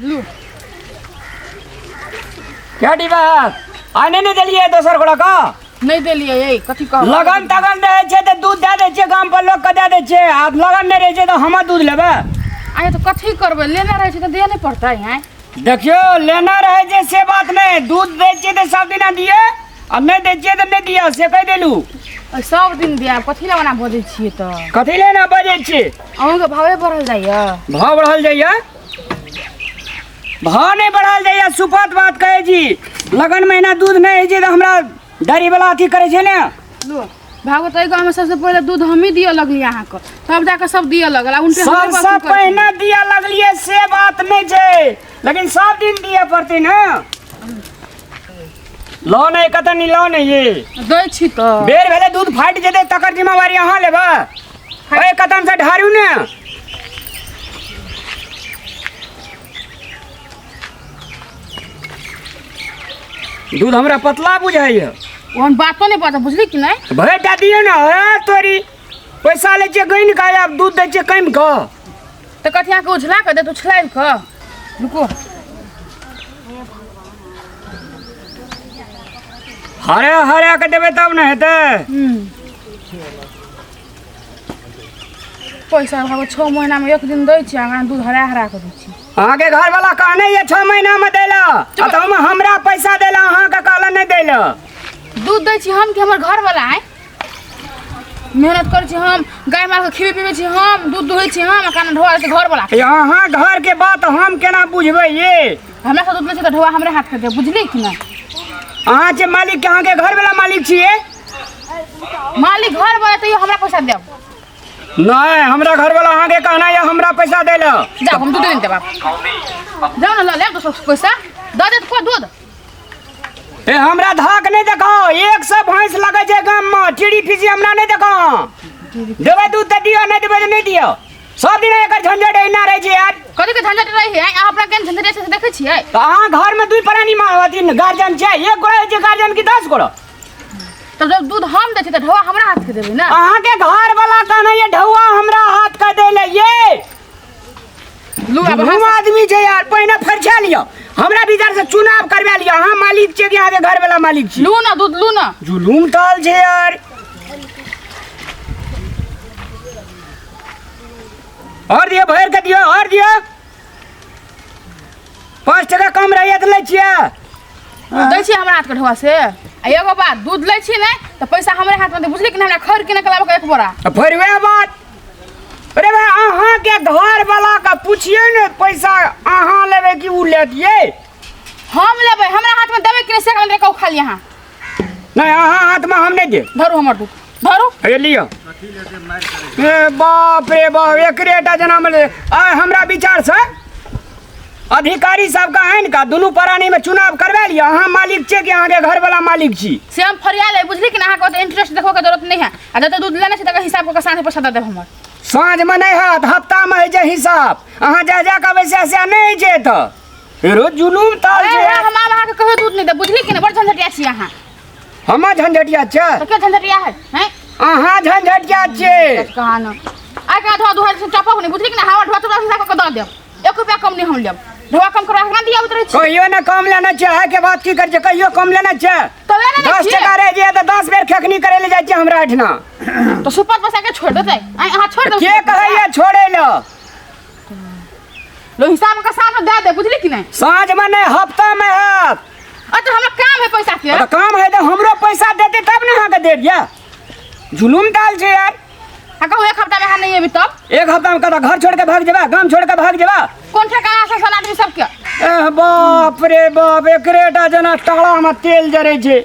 लू। क्या डिब्बा आइ नहि ने देलियै दोसर गोड़ा का? नहि देलियै। ए कथी कहब? लगन तगन रहै छै तऽ दूध दए दै छियै, गाम पर लोकके दए दै छियै। आ लगन नहि रहै छै तऽ हमर दूध लेबै? आइ तऽ कथी करबै, लेने रहै छै तऽ दिअ नहि पड़तै? आँय देखियौ, लेना रहै छै से बात नहि, दूध दै छियै तऽ सब दिना दिअ आ नहि दै छियै तऽ नहि दिअ, से कहि देलू। सब दिन दिया, कथी लए ओना बजै छियै तऽ? कथी लए ने बजै छियै? अहूँके भावे बढ़ल जाइए। भाव बढ़ल जाइए? भाव नहि बढ़ल जाइए, सुपत बात कहै छी। लगन महीना दूध नहि होइ छै तऽ हमरा डायरीवला अथी करै छै ने। लो भागवत, एहि गाँवमे सबसँ पहिले दूध हमही दिअ लगलियै अहाँके, तब जाकऽ सब दिअ लगल। आ उनटे हमरे सबसँ पर अथी करै पहिने दिअ लगलियै से बात नहि छै, लेकिन सब दिन दिअ पड़तै ने। लो ने कतऽ नी, लो ने ये। छी। दै छी तऽ बेर भेलै, दूध फाटि जेतै तकर जिम्मेवारी अहाँ लेबै। ओहि कतन से ढारू ने। दूध हमरा पतला बुझाइए। ओहन बातो नहि बाजब, बुझली कि नहि? भरि टा दियौ ने। हे तोरी, पैसा लै छियै गनि कऽ, आब दूध दै छियै कमि कऽ। तऽ कथी अहाँके उझला कऽ देत? उछलाबि कऽ रुको। हरे हरे के देबै तब ने हेतै। पैसा भागो, 6 महीनामे एक दिन दै छी, अहाँ दूध हरा हरा कऽ दै छी। अहाँके घरवाला कहने ये 6 महीनामे दै लए, आ तऽ हम हमरा पैसा दै लए अहाँके कहला नहि दै लए। दूध दै छी हम कि हमर घरवाला? आइ मेहनत करै छी हम, गाय मालके खिबै पिबै छी हम, दूध दुहै छी हम, आ कान ढोआ दै घरवाला। ये अहाँ घरके बात हम केना बुझबै ये? हमरा से दूध लै छै तऽ ढोआ हमरे हाथके देब, बुझली कि नहि? अहाँ जे मालिक के, अहाँके घरवाला मालिक छियै। मालिक घर वाला, तैयो हमरा पैसा देब। नहि, हमरा घरवाला अहाँके कहना ये हमरा पैसा दै लए। जाओ, हम दूध नहीं देब। जाओ ने, लऽ लेब दोसर पैसा दऽ देत को दूध। ए हमरा धाक नहि देखाओ, 100 भैंस लगै छै गाममे, चिड़ी फीसी हमरा नहि देखाओ। देबै दूध तऽ दिअ, नहि देबै तऽ नहि दिअ। सब दिन एकर झंझट एहिना रहै छै यार। कथी के झंझट रहै है? अहाँ अपना केहन झंझट छै से देखै छियै? तऽ अहाँ घरमे दुइ प्राणी अथी गार्जियन छै, एक गोड़ा होइ छै गार्जियन कि 10 गोड़ा? तब जब दूध हम दै छियै तऽ ढौआ हमरा हाथ के देबै ने। अहाँके घर वाला कहना ये ढौआ हमरा हाथ के दै ले ये। लू आब। हम आदमी छै यार, पहिने फरिछा लिअ, हमरा भीतर से चुनाव करवा लिअ, अहाँ मालिक छियै कि अहाँके घर वाला मालिक छी? लू ना दूध, लू ना। जुलूम ताल छै यार। और दियौ, भरि के दियौ, और दियौ। 5 टका कम रहैया तऽ लै छियै। दै छियै हमरा हाथके ढौआ से। आ एगो बात, दूध लै छी नहि तऽ पैसा हमरे हाथमे दे, बुझली कि नहि? हमरा खैर किने के लाबऽ के एक बोरा। आ फेर वएह बात। अरे भाई, अहाँके घर वाला के पुछिए ने, पैसा अहाँ लेबै कि उ लेत ये? हम लेबै, हमरा हाथमे देबै कि नहि से हमरा कहू खाली अहाँ। नहि, अहाँ हाथमे हम नहि देब। धरू हमर दूध, धरू। हे लिअ। ए बाप रे बाप, एकरे टा जेना मने आइ हमरा विचार से अधिकारी सबके आनि कऽ दुनू प्राणीमे चुनाव करवा लिअ, अहाँ मालिक छियै कि अहाँके घरवला मालिक छी? से हम फरिया ले, बुझली कि ना? अहाँके ओते इंटरेस्ट देखबो के जरूरत नहीं है। आ जते दूध लेने छै तकर हिसाब कऽ के साँझ पैसा दऽ देब हमर। साँझमे नहि हैत, हफ्तामे होइ छै हिसाब। अहाँ जा जा कहबै से से नहि होइ छै एतऽ, फेरो जुलूम ताल ए, छै। हम आब अहाँके कहियो दूध नहि देब, बुझली कि ना? बड़ झंझटिया छी अहाँ। हमर झंझटिया छै? तऽ के झंझटिया है? हैं? अहाँ झंझटिया छियै। कहाँ न आइ के धोआ दुहार से टपक नहीं, बुझली कि ना? हवा ढोआ तोरा हिसाब कऽ के दऽ देब, एक रुपया कम नहीं हम लेब। ढोआ कम करवा के ना दिया उतरै छी। कहियो ने कम लेने छै। आइ के बात की करै छै, कहियो कम लेने छै? तऽ लेने नहि 10 छियै। टका रहि जाइए तऽ 10 बेर खेखनी करै लए जाइ छियै हमरा एहिठिना। तऽ सुपत बसा के छोड़ देतै? आइ अहाँ छोड़ देबै? के कहैया छोड़ै लए? लो, हिसाब के साथ में दे दे, बुझली कि नहीं? साँझमे नहि, हफ्तामे हैत। अरे तो हमरा काम है पैसा के। तऽ काम है तऽ हमरो पैसा देतै तब ने अहाँके देब। ये जुलूम ताल छै यार। आ कहू, एक हफ्ता में अहाँ नहीं एबी तब? एक हफ्तामे कतऽ घर छोड़ के भाग जेबा, गाम छोड़ के भाग जेबा? कोन ठेकाना से सन आदमी सबके। एह बाप रे बाप, एकरे टा जेना टाड़ामे तेल जरै छै।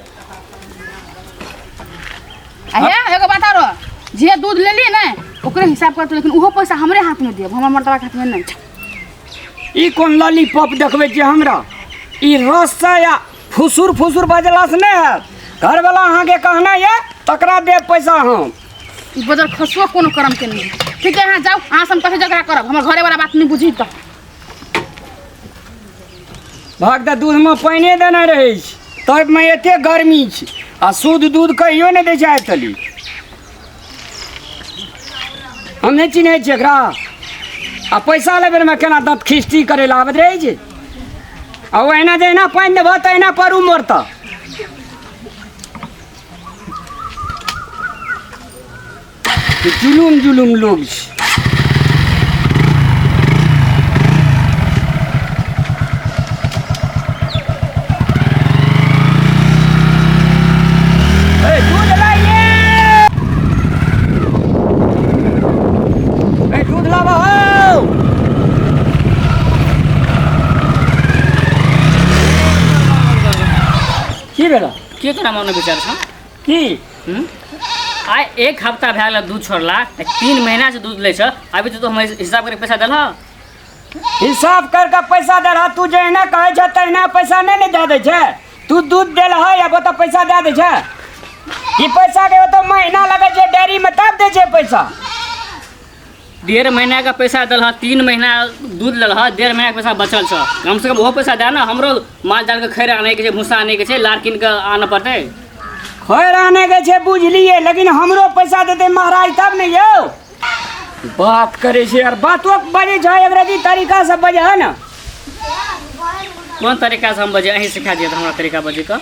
आ हे, एगो बात आरो, जे दूध लेलियै ने ओकरे हिसाब करतै, लेकिन ओहो पैसा हमरे हाथ में देब, हमर मर्दबा के हाथ में नहीं। ई कोन लॉलीपॉप देखबै छियै हमरा? ई रससँ या फुसुर फुसुर बजलासँ नहि हैत। घरवला अहाँके कहना यऽ तकरा देब पैसा हम। ई बजर खसुआ कोनो करम के नहीं। ठीक है, अहाँ जाउ, अहाँ से हम कथी झगड़ा करब? हमर घरे वाला बात नहीं बुझी तऽ। भाग तऽ दूधमे पानिए देने रहै छै, तबमे एते गर्मी छै आ शुद्ध दूध कहियो नहि दै छै आइ तली। हम नहि चिन्है छियै एकरा। आ पैसा ले बेरमे केना दाँत खिस्ती करै लए आबैत रहै छै आ ओहिना जहिना पानि देबह तहिना परू मरतह। जुलुम जुलुम लोग छै। ए, दूध लाइए। ए, दूध लाबऽ हौ। की भेल? की तोरा मनमे विचार छौ? की? आइ एक हफ्ता भए गेल दूध छोड़ला, 3 महीना से दूध लै छ, अभी तो हम हिसाब करके पैसा देलह। हिसाब करके पैसा दे रहा, तू जहिना कहै छ तहिना पैसा नहि ने दए दै छै। तू दूध देलह या ओतऽ पैसा दए दै छै? ई पैसा के ओतऽ महीना लगै छै डेयरी में तब दै छै पैसा। 1.5 महीना का पैसा देलह, 3 महीना दूध लेलह, 1.5 महीना के पैसा बचल छ, कम से कम ओहो पैसा दे ना। हमरो माल जाल के खैर आनै के छै, भूसा आनै के छै, लार कीन के आनऽ पड़तै। खैर आनै के छै बुझलियै, लेकिन हमरो पैसा देतै महाराज तब ने यौ। बात करै छै यार, बातो बजै छै अंग्रेजी तरीका से बजै है ना। कोन तरीका से हम बजै, अहीं सिखा दिअ तऽ हमरा तरीका बजै के।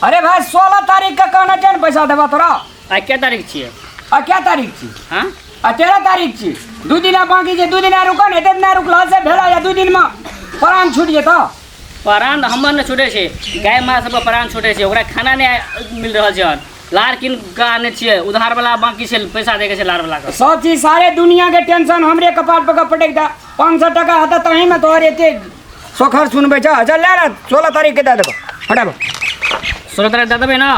अरे भाई 16 तारीख के कहना छै ने पैसा देबा तोरा। आइ के तारीख छियै? आ क्या तारीख छी? हाँ? आ 13 तारीख छी, 2 दिना बाकी छै, 2 दिना रुकऽ ने, एते दिना रुकला से भेला या 2 दिनमे प्राण छूटि जेतऽ। प्राण हमर नहि छूटै छै, गाय माल सबके प्राण छूटै छै, ओकरा खाना नहि मिल रहल छै, लार कीन कऽ आनै छियै, उधार वाला बाकी छै, पैसा दै के छै लार वाला के। सब चीज सारे दुनिया के टेंशन हमरे कपार पर के पटक दे। 500 टका हेतै तहीमे तोहर एते सोखर सुनबै छ। अच्छा ले ले, 16 तारीख के दए देबो, हटाबो। 16 तारीख दए देबै ना?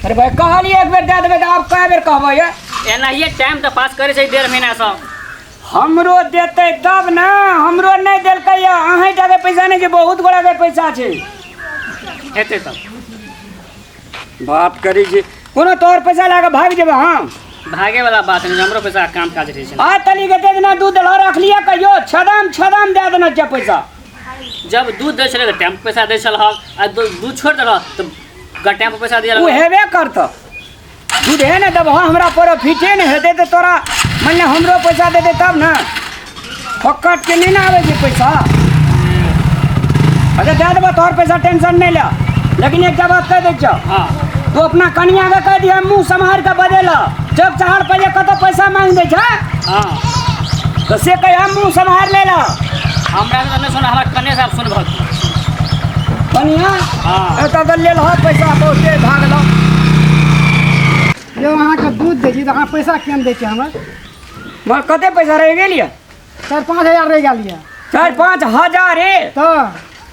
अरे भाई कहलियै एक बेर दए देबै तऽ आब कए बेर कहबै ये? एनाहिए टाइम तऽ पास करै छै 1.5 महीनासँ। हमरो देतै तब ने, हमरो नहि देलकै ये, अहीं टाके पैसा नहि छै, बहुत गोटाके पैसा छै। हेतै तब। बात करै छी कोनो तोहर पैसा लए कऽ भागि जेबै हम? भागे वाला बात नहीं, हमरो पैसा काम काज रहै छै। आ तनी के देना दूध देलह रखलियै कहियो, छदाम छदाम दए देना छै पैसा। जब दूध दै छलै तऽ टाइम पर पैसा दै छलहक, आ दूध छोड़ि देलहक तऽ टाइम पर पैसा दिअ ओ लगलह। हेबे करतह, दूधे ने देबह हमरा प्रॉफिटे ने हेतै तऽ तोरा मानि ले हमरो पैसा देतै तब ने, फोकट के नहि ने आबै छै पैसा। अच्छा दए देबह तोहर पैसा, टेंशन नहि ले, लेकिन एकटा बात कहि दै छियौ। हाँ। तू अपना कनियाके कहि दिहऽ मुँह सम्हारि कऽ बजेलह, चौक चहार पर जे कतौ पैसा मांगि दै छै। हाँ। तऽ से कहिया मुँह सम्हारि ले लऽ। हमरा से नहि सुन, हमरा कन्या साहब सुनबह तू। कनिया? हाँ। एतऽ तऽ लेलह पैसा बहुते भागलह। यौ अहाँके दूध दै छी तऽ अहाँ पैसा किया नहि दै छियै हमर? मगर कते पैसा रहि गेल यऽ? 4-5 हजार रहि गेल यऽ। 4-5 हजार रे? तऽ।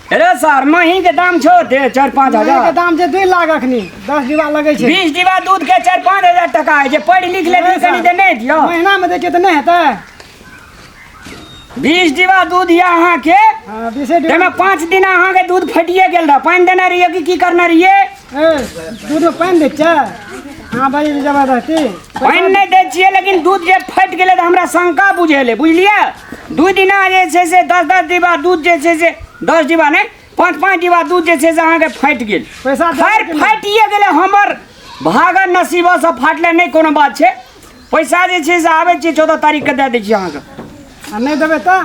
अरे सर महीन के दाम छौ दे 4-5 महीन के हजार। दाम छै 2 लाख अखनी, 10 डिब्बा लगै छै। 20 डिब्बा दूध के 4-5 हजार टका होइ छै, पढ़ि लिख लेबही नहि कनि सर, तऽ नहि दियौ। महीना मे दै छियै तऽ नहि हेतै? 20 डिब्बा दूध यऽ अहाँके? हाँ, 20 डिब्बा। ताहिमे 5 दिन अहाँके दूध फटिए गेल रहए, पानि देने रहियै कि की करने रहियै? ए, दूधमे पानि दै छियै? अहाँ बाजै छी जबरदस्ती। पानि नहि दै छियै, लेकिन दूध जे फटि गेलै तऽ हमरा शंका बुझेलै, बुझलियै? 2 दिना जे छै से 10-10 डिब्बा दूध जे छै से 10 डिब्बा नहि 5-5 डिब्बा दूध जे छै से अहाँके फाटि गेल। पैसा दे खैर देबै कि नहि? फाटिए गेलै, हमर भागल नसीबसँ फाटलै, नहि कोनो बात छै। पैसा जे छै से आबै छियै 14 तारीखके दए दै छी अहाँके। आ नहि देबै तऽ?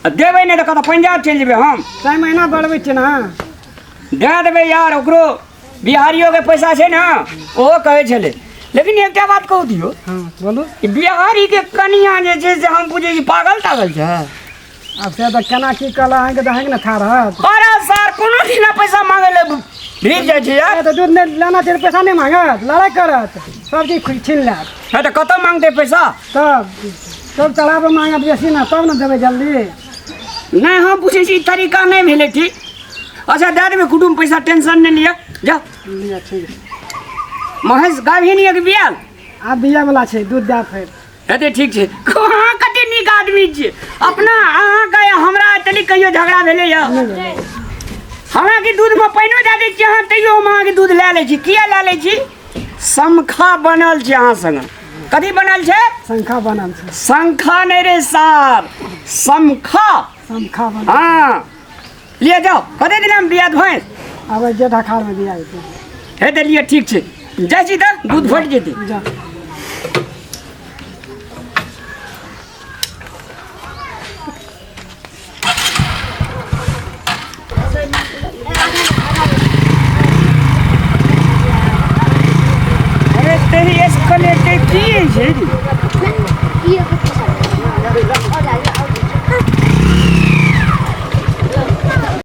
आ देबै नहि तऽ कतऽ पंजाब चलि जेबै हम। 4 महीना बढ़बै छियै ने अहाँ? दए देबै यार, ओकरो बिहारियोके पैसा छै ने, ओहो कहै छलै। लेकिन एकटा बात कहू दियौ। हाँ, बोलू। ई बिहारीके कनिया जे छै से हम बुझै छी पागल तागल छै। आब से तऽ केना की कहलक अहाँके तऽ अहाँके ने था रहत। अरे सर कोनो दिना पैसा मांगे ले भीड़ जाइ छै यार। ए, तऽ दूध नहि लेना छै तऽ पैसा नहि मांगत, लड़ाइ करत, सब चीज छीन लेत। हँ तऽ कतऽ मांगतै पैसा? तब तब चढ़ाबऽ मांगत बेसी ने, तब ने देबै जल्दी। नहि हम पूछै छी ई तरीका नहि भेलै ठीक। अच्छा दए देबै कुटुम्ब पैसा, टेंशन नहि लिअ, जा। लिअ ठीक। महेश गाभिन यऽ कि बियाल? आब बिया वाला छै, दूध दए फेर। हेतै ठीक छै। अहाँ कते नीक आदमी छियै, अपना अहाँके हमरा तनी कहियो झगड़ा भेलै यऽ? हमरा की दूधमे पानिओ दए दै छियै अहाँ, तैयो हम अहाँके दूध लए लै छी। किया लए लै छी? शंखा बनल छै अहाँ संगे। कथी बनल छै? शंखा बनल छै। शंखा नहि रे सार, शंखा। शंखा बनल। हाँ लिए जाओ। कते दिनमे बिया भैंस? आबै जेठ अखाड़मे बिया हेतै। हेतै लिए ठीक छै, जाइ छी तऽ दूध फटि जेतै। जा। की छै रे?